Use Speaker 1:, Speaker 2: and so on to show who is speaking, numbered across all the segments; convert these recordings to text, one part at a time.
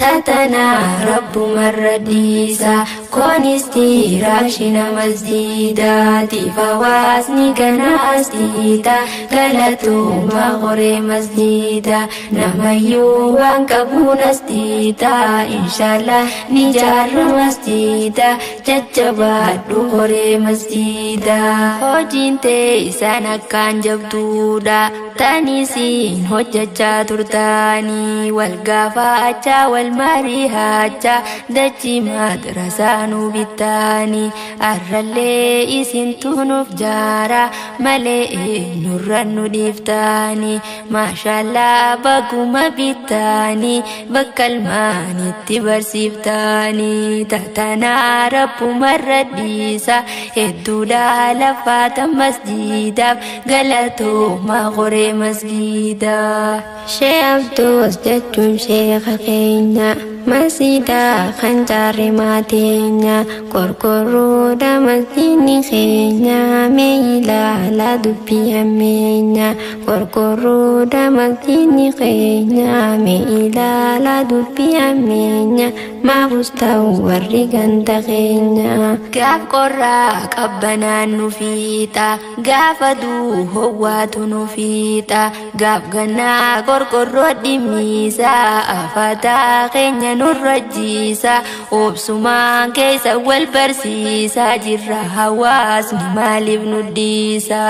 Speaker 1: Tatanaa rabbumarra dhiisa konisti raashina masjiidaatiif hawaasni ganaas dhiita galatooma qoree masjiida namayyuu waan qabuun as dhiita inshaallah ni jaarra masjiida jajjabaadhu qoree masjiida. Hojiin tee isaan akkaan jabduudha tanisiin hojjechaa turtaanii wal gaafachaa wal mari'achaa dachii madrasaa nu bittaanii arrallee isintu nuuf jaara malee eenyurra nu dhiiftaanii maashallaa baguma bittaanii bakka ilmaanitti barsiiftaanii tatanaa rabbumarra dhiisa hedduudha lafaata masjiidaaf galatooma qoree masjiidaa.
Speaker 2: Shee Abdoos jechuun sheeka keenya masjiida kan jaarre maateenya qorqorroodha masjiidni keenya mee ilaalaa dubbii hammeenya qorqorroodha masjiidni keenya mee ilaalaa dubbii hammeenya maafus ta'u warri ganda keenya.
Speaker 1: Gaaf qorraa qabbanaan nu fiixa gaafa aduu hoowwaatu nu fiixa gaaf gannaa qorqorroo dhimmiisa afataa keenya nurra jiisa obsumaan keessa wal barsiisaa jirra hawaasni maaliif nu dhiisa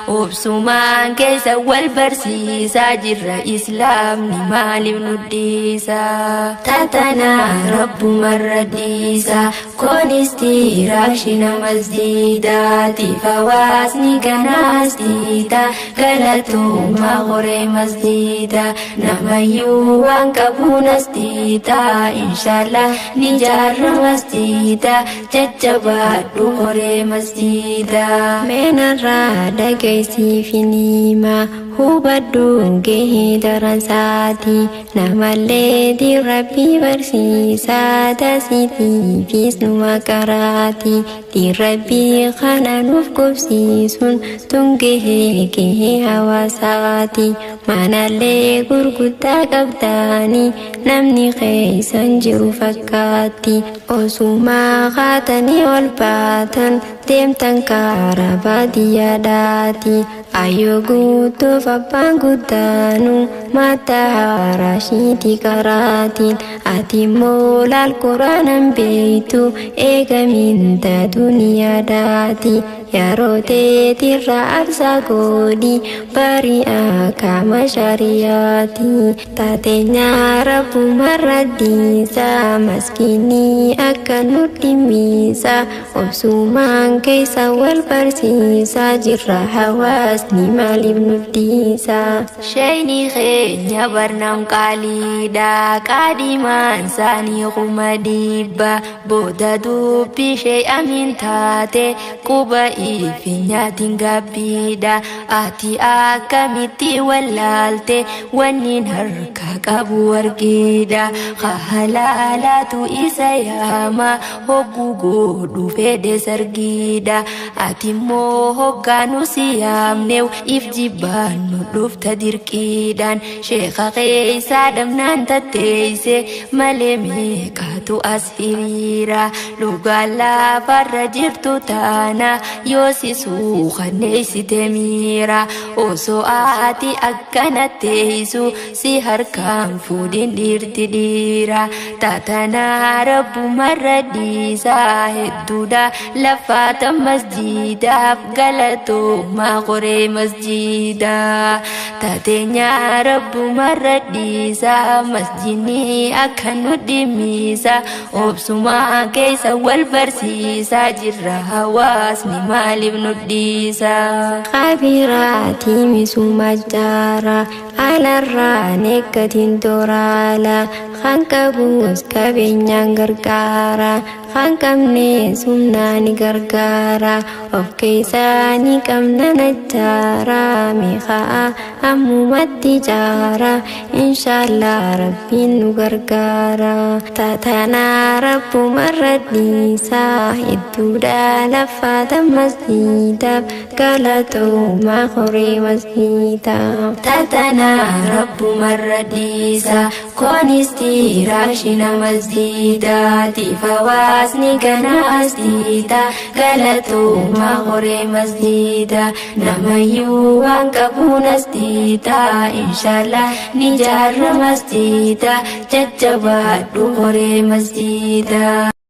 Speaker 1: obsumaan keessa wal barsiisaa jirra islaamni maaliif nu dhiisa. Tatanaa rabbumarra dhiisa konisti raashina masjiidaatiif hawaasni ganaas dhiita galatooma qoree masjiida namayyuu waan qabuun as dhiita inshaallah ni jaarra masjiida jajjabaadhu qoree masjiida.
Speaker 2: Meenarraa dhageessiif hubadhu gahee daransaati namallee rabbii barsiisaa tasiitiifis numa karaati rabbii kana nuuf qubsiisuun tun gahee gahee hawaasaati manallee gurguddaa qabdaanii namni keessan jiru fakkaatti osumaa kaatanii ol baatan deemtan karaa baadiyyaadhaati ayyoo guutuuf abbaan guddaanu mataa haraashiiti karaatiin ati immoo laal quraanan beektu eegaminta duniyaadhaati yeroo teetirra aarsaa godhi bari'aa kama shariyaati taateenyaa rabbumarra dhiisa maskiinii akka nu dhimmiisa obsumaan keessa wal barsiisaa jirra hawaasni maaliif nu dhiisa.
Speaker 1: Sheeyni keenya barnaan qaaliidha qaadhimaan isaanii 100,000 booda dubbii shee amiin taate quba ifi nyaatiin gaabbiidha ati akkamitti wallaalte wanniin harka qabu argiidha halaalaatu isa yaama hogguu godhu fedhe sargiidha ati immoo hoggaanu si yaamnew if jibbaannu dhufta dirqiidhaan sheeka keeysaa dhabnaan tatteeyse malee meeqatu as hiriira dhugaan lafarra jirtu taana yoo si suukanneessite miira osoo ati akkana teessu si harkaan fuudhin dhiirti dhiira tatanaa rabbumarra dhiisa hedduudha lafaata masjiidaaf galatooma qoree masjiida taateenyaa rabbumarra dhiisa masjiidni akka nu dhimmiisa obsumaa keessa wal barsiisaa jirra hawaasni maaliif nu dhiisa.
Speaker 2: Kabiraati misuma jaara alarraan eeggatiin toraala kan qabus qabeenyaan gargaara kan qabnes humnaan gargaara of keessaa ni qabna nachaara meeqaa Ammumatti jaara, inshaallah rabbiin nu gargaara. Tatanaa rabbumarra dhiisaa, hedduudha laffaata masjiidaaf, galatoomaa horee masjiidaa.
Speaker 1: Tatanaa rabbumarra dhiisa, koonistiiraashina masjiidaatiif hawaasni ganaas diida, galatoomaa horee masjiida, namayyuu waan qabuun as diida, inshaallah ni jaarra masjiida, jajjabaadhu horee masjiida.